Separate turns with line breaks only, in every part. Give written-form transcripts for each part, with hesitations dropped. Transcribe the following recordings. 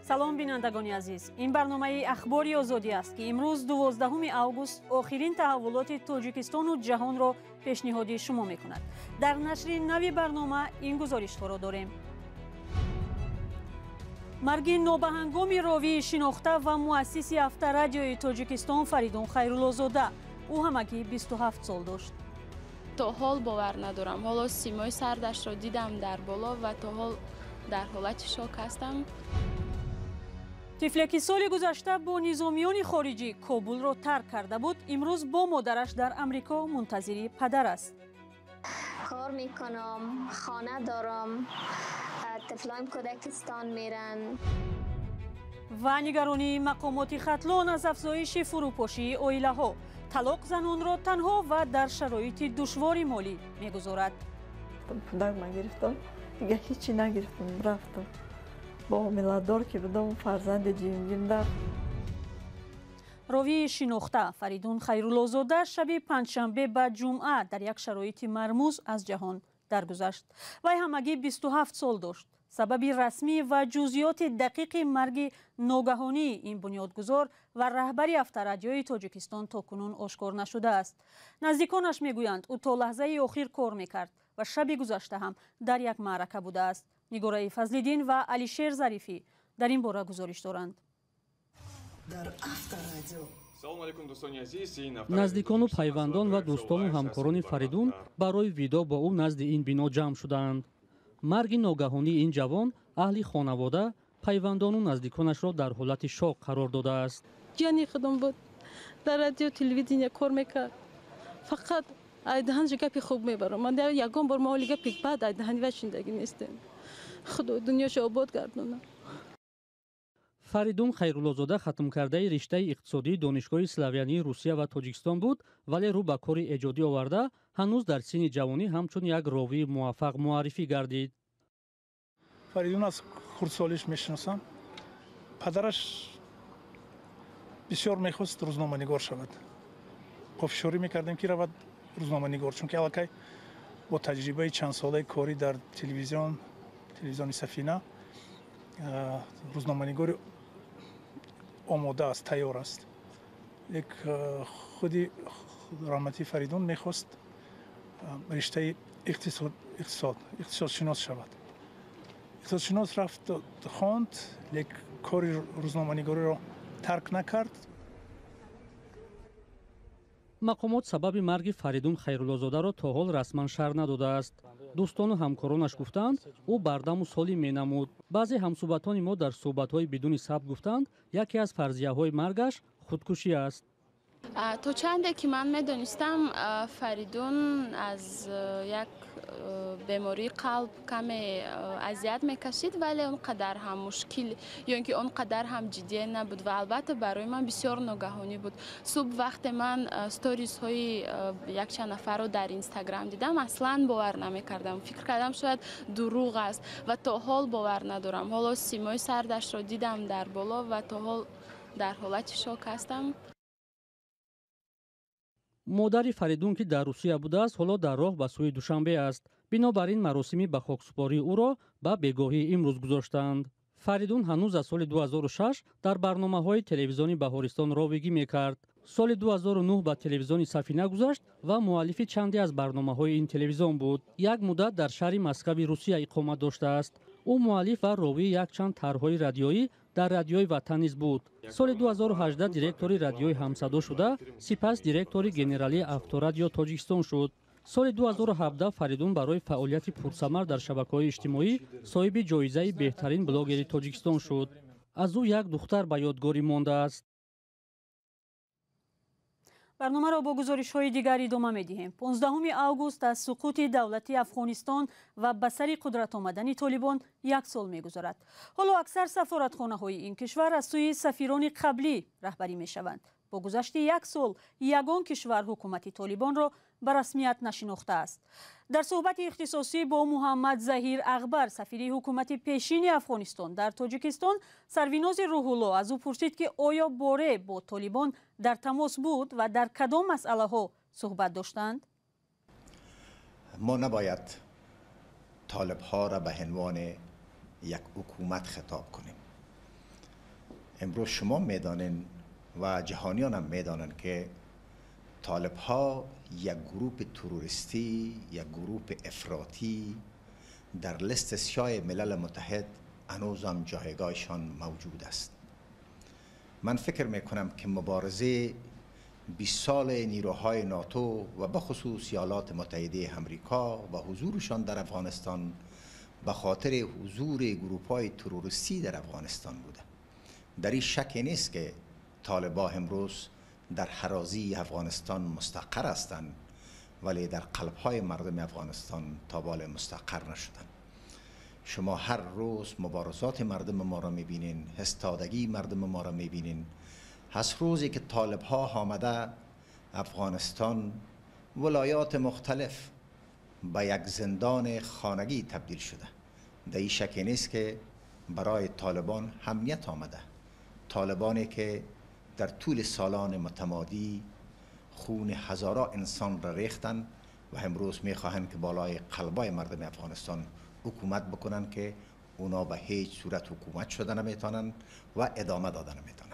Салом, бинандагони азиз. Ин барномаи Ахбори Озодӣ аст, ки имрӯз, 12 август, охирин таҳаввулоти Тоҷикистону ҷаҳонро пешниҳоди шумо мекунад. Дар нашри нави барнома ин гузоришҳоро дорем: марги нобаҳангоми ровии шинохта ва муассиси Авторадиои Тоҷикистон Фаридун Хайруллозода. Ӯ ҳамагӣ 27 сол дошт.
То ҳол бовар надорам. Ҳоло симои сардашро дидам дар боло ва то ҳол дар ҳолати шок ҳастам.
Тифле, ки соли гузашта бо низомиёни хориҷӣ Кобулро тарк карда буд, имрӯз бо модараш дар Амрико мунтазири падар аст.
Кор мекунам, хона дорам, тифлоим кӯдакистон меранд.
Ва нигаронии мақомоти Хатлон аз афзоиши фурӯпошии оилаҳо. Талоқ занонро танҳо ва дар шароити душвори молӣ мегузорад.
Пудак ман гирифтам, дига ҳечи нагирифтам, рафтам. Бо ҳомиладор ки будам, фарзанди ҷимҷимда.
Ровии шинохта Фаридун Хайруллозода шаби панҷшанбе ба ҷумъа дар як шароити мармуз аз ҷаҳон даргузашт. Вай ҳамагӣ 27 сол дошт. Сабаби расмӣ ва ҷузъиёти дақиқи марги ногаҳонии ин бунёдгузор ва раҳбари Авторадиои Тоҷикистон то кунун ошкор нашудааст. Наздиконаш мегӯянд, ӯ то лаҳзаи охир кор мекард ва шаби гузашта ҳам дар як маърака будааст. Нигораи Фазлиддин ва Алишер Зарифӣ дар ин бора гузориш доранд.
Наздикону пайвандон ва дӯстону ҳамкорони Фаридун барои видоъ бо ӯ назди ин бино ҷамъ шудаанд. Марги ногаҳонии ин ҷавон аҳли хонавода, пайвандону наздиконашро дар ҳолати шок қарор додааст.
Ҷияни худам буд, дар радио телевидения кор мекард. Фақат айдаҳанаш гапи хуб мебарам. Ман ягон бор мо ҳоли гапи бад айдаҳани вай шунидагӣ нестем. Худо дунёшо обод гардонад.
Фаридун Хайруллозода хатмкардаи риштаи иқтисодии Донишгоҳи славянии Русия ва Тоҷикистон буд, вале рӯ ба кори эҷодӣ оварда, ҳанӯз дар синни ҷавонӣ ҳамчун як ровии муваффақ муаррифӣ гардид.
Фаридун аз хурдсолиш мешиносам. Падараш бисёр мехост рӯзноманигор шавад. Пофишорӣ мекардем, ки равад рӯзноманигор, чунки аллакай бо таҷрибаи чандсолаи корӣ дар телевизион, телевизиони Сафина, рӯзноманигори омода аст, тайёр аст. Лек худи раҳматии Фаридун мехост риштаи иқтисодшинос шавад. Иқтисодшинос рафт, хонд, лек кори рӯзноманигориро тарк накард.
Мақомот сабаби марги Фаридун Хайруллозодаро то ҳол расман шарҳ надодааст. Дӯстону ҳамкоронаш гуфтаанд, ӯ бардаму солим менамуд. Баъзе ҳамсӯҳбатони мо дар суҳбатҳои бидуни сабт гуфтанд, яке аз фарзияҳои маргаш худкушӣ аст.
То чанде ки ман медонистам, Фаридун аз як бемории қалб каме азият мекашид, вале он қадар ҳам мушкил ё ин ки он қадар ҳам ҷиддие набуд ва албатта барои ман бисёр ногаҳонӣ буд. Субҳ вақте ман сторисҳои якчанд нафарро дар Инстаграм дидам, аслан бовар намекардам. Фикр кардам, шояд дурӯғ аст ва то ҳол бовар надорам. Ҳоло симои сардашро дидам дар боло ва то ҳол дар ҳолати шок ҳастам.
Модари Фаридун, ки дар Русия будааст, ҳоло дар роҳ ба сӯи Душанбе аст. Бинобар ин маросими ба хоксупории ӯро ба бегоҳии имрӯз гузоштаанд. Фаридун ҳанӯз аз соли 2006 дар барномаҳои телевизиони Баҳористон ровигӣ мекард. Соли 2009 ба телевизиони Сафина гузашт ва муаллифи чанде аз барномаҳои ин телевизион буд. Як муддат дар шаҳри Москави Русия иқомат доштааст. Ӯ муаллиф ва ровии якчанд тарҳҳои радиоӣ дар Радиои Ватан низ буд. Соли 2018 директори Радиои Ҳамсадо шуда, сипас директори генералии Авторадио Тоҷикистон шуд. Соли 2017 Фаридун барои фаъолияти пурсамар дар шабакаҳои иҷтимоӣ соҳиби ҷоизаи беҳтарин блогери Тоҷикистон шуд. Аз ӯ як духтар ба ёдгорӣ мондааст.
Барномаро бо гузоришҳои дигар идома медиҳем. 15 август аз суқути давлати Афғонистон ва ба сари қудрат омадани Толибон як сол мегузарад. Ҳоло аксар сафоратхонаҳои ин кишвар аз сӯи сафирони қаблӣ раҳбарӣ мешаванд. Бо гузашти як сол ягон кишвар ҳукумати Толибонро ба расмият нашинохтааст. Дар суҳбати ихтисосӣ бо Муҳаммад Заҳир Ағбар, сафири ҳукумати пешини Афғонистон дар Тоҷикистон, Сарвинози Рӯҳулло аз ӯ пурсид, ки оё боре бо Толибон дар тамос буд ва дар кадом масъалаҳо суҳбат доштанд.
Мо набояд толибҳо را به عنوان یک حکومت خطاب کنیم. امروز شما میدانین و جهانیان هم میدانند که طالب ها یک گروه تروریستی، یک گروه افراطی در لیست سیاه ملل متحد هنوز هم جایگاهشان موجود است. من فکر میکنم که مبارزه 20 سال نیروهای ناتو و بخصوص ایالات متحده امریکا و حضورشان در افغانستان به خاطر حضور گروپ‌های تروریستی در افغانستان بوده. در این شک نیست که طالبان امروز در حراضی افغانستان مستقر هستند، ولی در قلب‌های مردم افغانستان تا بال مستقر نشدند. شما هر روز مبارزات مردم ما را می‌بینین، هستادگی مردم ما را می‌بینین. از روزی که طالب‌ها آمده افغانستان، ولایات مختلف به یک زندان خانگی تبدیل شده. در این شک نیست که برای طالبان امنیت آمده. طالبانی که در طول سالان متمادی خون هزارا انسان را ریختن و امروز میخواهند که بالای قلبای مردم افغانستان حکومت بکنن که اونا به هیچ صورت حکومت شده نمیتونن و ادامه داده نمیتونن.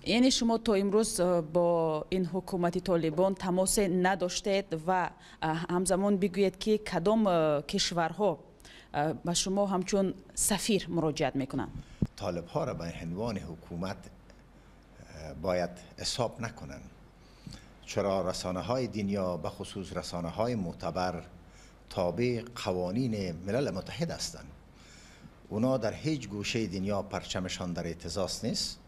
یعنی شما تا امروز با این حکومت طالبان تماس نداشتید و همزمان بگویید که کدام کشورها به شما همچون سفیر مراجعت میکنند؟
طالب ها را به عنوان حکومت باید حساب نکنن. چرا رسانه های دنیا به خصوص رسانه های معتبر تابع قوانین ملل متحد هستند. اونا در هیچ گوشه دنیا پرچمشان در اعتزاز نیست.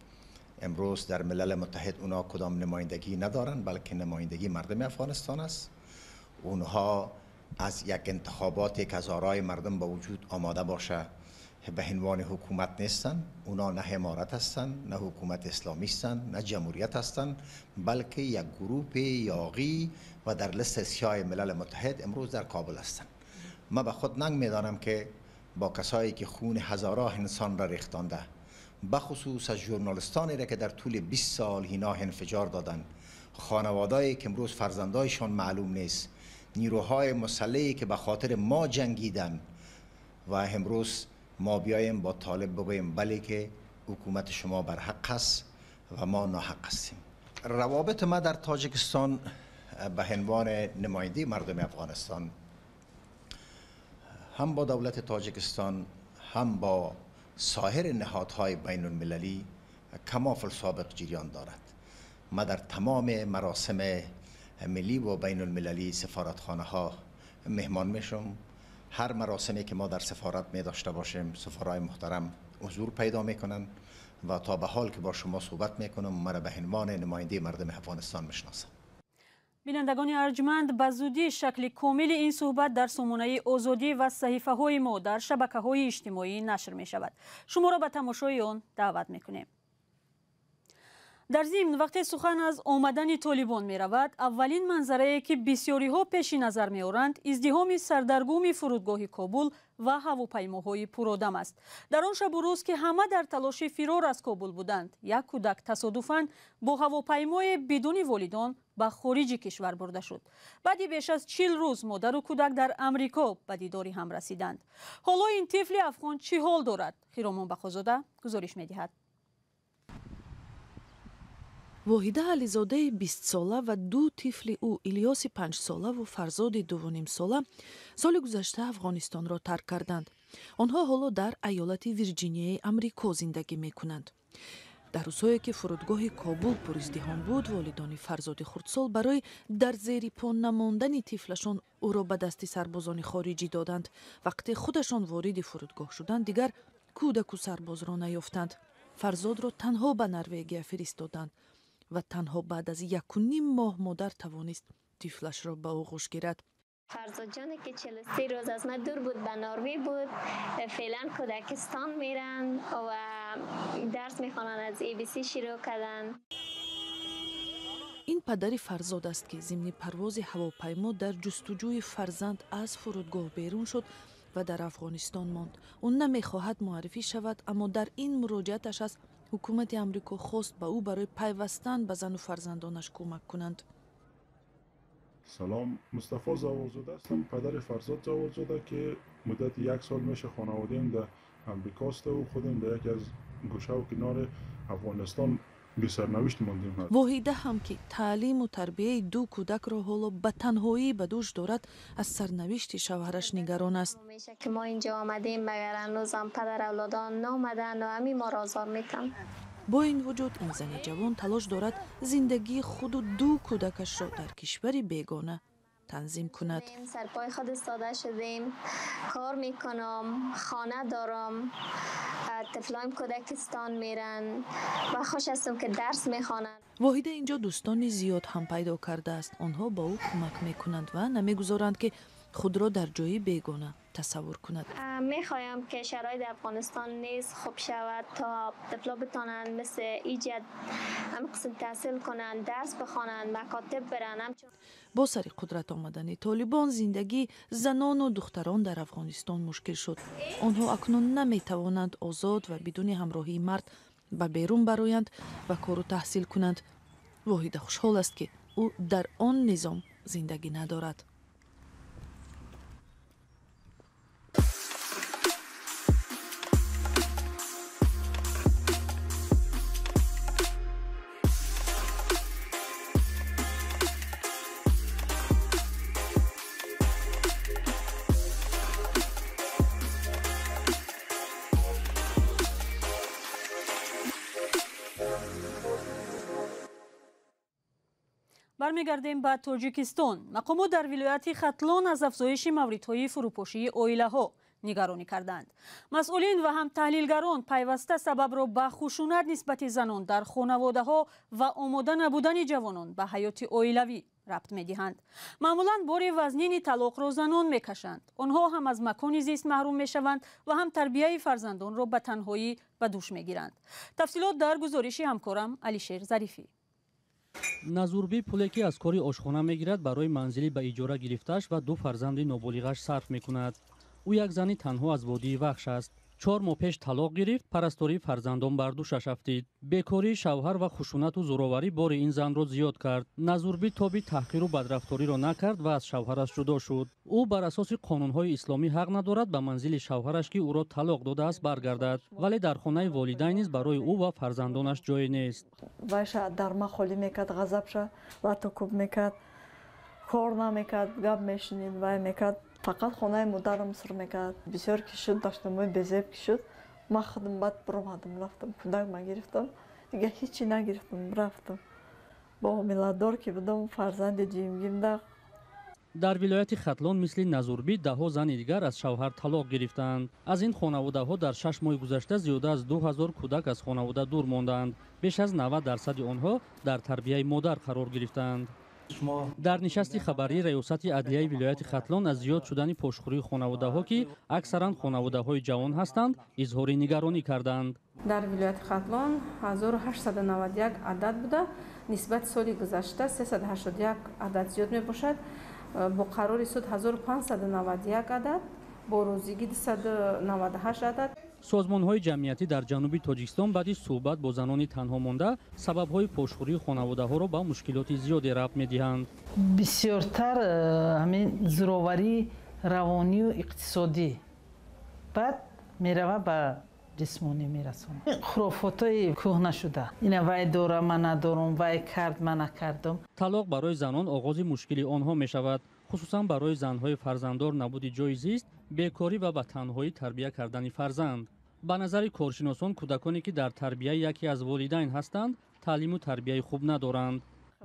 امروز در ملل متحد اونا کدام نمایندگی ندارن، بلکه نمایندگی مردم افغانستان است. اونها از یک انتخاباتی که از آرای مردم به وجود آماده باشه به عنوان حکومت نیستن. اونا نه امارت هستن، نه حکومت اسلامی هستن، نه جمهوریت هستن، بلکه یک گروه یاغی و در لیست سیاه ملل متحد امروز در کابل هستن. ما به خود ننگ میدانم که با کسایی که خون هزارها انسان را ریختانده، بخصوص از ژورنالیستانی را که در طول 20 سال اینا انفجار دادن، خانوادهایی که امروز فرزندایشان معلوم نیست، نیروهای مسلحی که به خاطر ما جنگیدن و امروز ما بیایم با طالب بگوییم بله که حکومت شما بر حق است و ما ناحق هستیم. روابط ما در تاجیکستان به عنوان نماینده مردم افغانستان هم با دولت تاجیکستان هم با سایر نهادهای بین المللی کما فی السابق جریان دارد. ما در تمام مراسم ملی و بین المللی سفارتخانه ها مهمان میشم. هر مراسمی که ما در سفارت می داشته باشیم سفرای محترم حضور پیدا میکنن و تا به حال که با شما صحبت میکنم مرا به عنوان نماینده مردم افغانستان میشناسم.
бинандагони арҷманд, ба зудӣ шакли комили ин суҳбат дар сомонаи Озодӣ ва саҳифаҳои мо дар шабакаҳои иҷтимоӣ нашр мешавад. Шуморо ба тамошои он даъват мекунем. Дар зимн, вақте сухан аз омадани толибон меравад, аввалин манзарае ки бисёриҳо пеши назар меоранд, издиҳоми сардаргуми фурудгоҳи Кобул ва ҳавопаймоҳои пуродам аст. Дар он шабу рӯз ки ҳама дар талоши фирор аз Кобул буданд, як кӯдак тасодуфан бо ҳавопаймое бидуни волидон ба хориҷи кишвар бурда шуд. Баъди беш аз 40 рӯз модару кӯдак дар Амрико ба дидори ҳам расиданд. Ҳоло ин тифли афғон чӣ ҳол дорад? Хиромон Бақозода гузориш медиҳад.
Воҳида Ализодаи 20-сола ва ду тифли ӯ, Илёси 5-солаву Фарзоди 2,5-сола, соли гузашта Афғонистонро тарк карданд. Онҳо ҳоло дар айолати Вирҷинияи Амрико зиндагӣ мекунанд. Дар рӯзҳое ки фурудгоҳи Кобул пуриздиҳом буд, волидони Фарзоди хурдсол барои дар зери по намондани тифлашон ӯро ба дасти сарбозони хориҷӣ доданд. Вақте худашон вориди фурудгоҳ шуданд, дигар кӯдаку сарбозро наёфтанд. Фарзодро танҳо ба Норвегия фиристоданд ва танҳо баъд аз 1,5 моҳ модар тавонист тифлашро ба оғӯш гирад.
فرزاد جان که 43 روز از من دور بود، به نروژ بود، فعلا کودکستان میرن و درس میخوانن، از ABC شروع کردن.
Ин падари Фарзод аст, ки зимни парвози ҳавопаймо дар ҷустуҷӯи фарзанд аз фурудгоҳ берун шуд ва дар Афғонистон монд. Ӯ намехоҳад муаррифӣ шавад, аммо дар ин муроҷиаташ аз ҳукумати Амрико хост ба ӯ барои пайвастан ба зану фарзандонаш кӯмак кунанд.
Салом, Мустафо Заволзода ҳастам, падари Фарзод Заволзода, ки муддати як сол меша хонаводаам дар امریکاست و خودم در یکی از گوشه و کنار افغانستان бесарнавишт мондем.
Воҳида ҳам, ки таълиму тарбияи ду кӯдакро ҳоло ба танҳоӣ ба дӯш дорад, аз сарнавишти шавҳараш нигарон аст.
Ки мо инҷо омадем, магар ҳанӯзам падар авлодон наомаданд ва ҳамин моро озор метанд.
Бо ин вуҷуд, ин зани ҷавон талош дорад зиндагии худу ду кӯдакашро дар кишвари бегона танзим кунад.
Сарпои худ истода шудем, кор мекунам, хона дорам, тифлоим кӯдакистон меранд ва хуш ҳастам, ки дарс мехонанд.
Воҳида инҷо дӯстони зиёд ҳам пайдо кардааст. Онҳо ба ӯ кӯмак мекунанд ва намегузоранд, ки худро дар ҷои бегона тасаввур кунад.
Мехоҳам, ки шароит афғонистон низ хуб шавад, то тифло битонанд мисли иҷад ҳам қисм таҳсил кунанд, дарс бихонанд, макотиб баранд.
Бо сари қудрат омадани Толибон зиндагии занону духтарон дар Афғонистон мушкил шуд. Онҳо акнун наметавонанд озод ва бидуни ҳамроҳии мард ба берун бароянд ва кору таҳсил кунанд. Воҳида хушҳол аст, ки ӯ дар он низом зиндагӣ надорад.
Бармегардем ба Тоҷикистон. Мақомот дар вилояти Хатлон аз афзоиши мавридҳои фурӯпошии оилаҳо нигаронӣ карданд. Масъулин ва ҳам таҳлилгарон пайваста сабабро ба хушунат нисбати занон дар хонаводаҳо ва омода набудани ҷавонон ба ҳаёти оилавӣ рабт медиҳанд. Маъмулан бори вазнини талоқро занон мекашанд. Онҳо ҳам аз макони зист маҳрум мешаванд ва ҳам тарбияи фарзандонро ба танҳоӣ ба дӯш мегиранд. Тафсилот дар гузориши ҳамкорам Алишер Зарифӣ.
Назурбӣ пуле, ки аз кори ошхона мегирад, барои манзили ба иҷора гирифтааш ва ду фарзанди ноболиғаш сарф мекунад. Ӯ як зани танҳо аз водии Вахш аст. 4 моҳ пеш талоқ гирифт, парастории фарзандон бар дӯшаш афтид. Бекории шавҳар ва хушунату зӯроварӣ бори ин занро зиёд кард. Назурбӣ тоби таҳқиру бадрафториро накард ва аз шавҳараш ҷудо шуд. Ӯ бар асоси қонунҳои исломӣ ҳақ надорад ба манзили шавҳараш, ки ӯро талоқ додааст, баргардад, вале дар хонаи волидайн низ барои ӯ ва фарзандонаш ҷое нест.
Вайша дарма холӣ мекард, ғазабша лату кӯб мекард, кор намекард, гап мешунид, вай мекард. Фақат хонаи модарам сир мекард. Бисёр ки шуд, даштамои безеб ки шуд, ман худам баъд биромадам, рафтам, кӯдак ма гирифтам, дигар ҳичи нагирифтам, рафтам. Бо ҳомиладор ки будам, фарзанди ҷимгимда.
Дар вилояти Хатлон мисли Назурбӣ даҳҳо зани дигар аз шавҳар талоқ гирифтаанд. Аз ин хонаводаҳо дар 6 моҳи гузашта зиёда аз 2000 кӯдак аз хонавода дур мондаанд. Беш аз 90% онҳо дар тарбияи модар қарор гирифтаанд. Дар нишасти хабарии раёсати адлияи вилояти Хатлон аз зиёд шудани пошхӯрии хонаводаҳо, ки аксаран хонаводаҳои ҷавон ҳастанд, изҳори нигаронӣ карданд.
Дар вилояти Хатлон 1891 адад буда, нисбати соли гузашта 381 адад зиёд мебошад. Бо қарори суд 1591 адад, бо розигӣ 298 адад.
Созмонҳои ҷамъиятӣ дар ҷануби Тоҷикистон баъди суҳбат бо занони танҳо монда сабабҳои пошхӯрии хонаводаҳоро ба мушкилоти зиёде рабт медиҳанд.
Бисёртар ҳамин зӯроварии равонию иқтисодӣ, баъд мерава ба ҷисмонӣ мерасонад. Хурофотҳои кӯҳна шуда, ина вай дора, ман надорам, вай кард, ман накардам.
Талоқ барои занон оғози мушкили онҳо мешавад, хусусан барои занҳои фарзанддор набуди ҷои зист, бекорӣ ва ба танҳоӣ тарбия кардани фарзанд. Ба назари коршиносон, кӯдаконе, ки дар тарбияи яке аз волидайн ҳастанд, таълиму тарбияи хуб надоранд.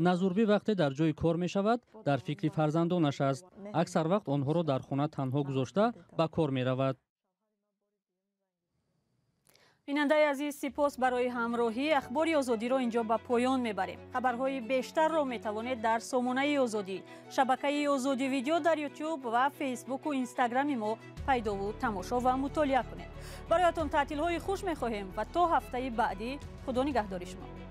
Назурбӣ вақте дар ҷои кор мешавад, дар фикри фарзандонаш аст. Аксар вақт онҳоро дар хона танҳо гузошта ба кор меравад.
Бинандаи азиз, сипос барои ҳамроҳӣ. Ахбори Озодиро инҷо ба поён мебарем. Хабарҳои бештарро метавонед дар сомонаи Озодӣ, шабакаи Озодӣ видео дар Ютуб ва Фейсбуку Инстаграми мо пайдову тамошо ва мутолиа кунед. Бароятон таътилҳои хуш мехоҳем ва то ҳафтаи баъдӣ Худо нигаҳдори шумо.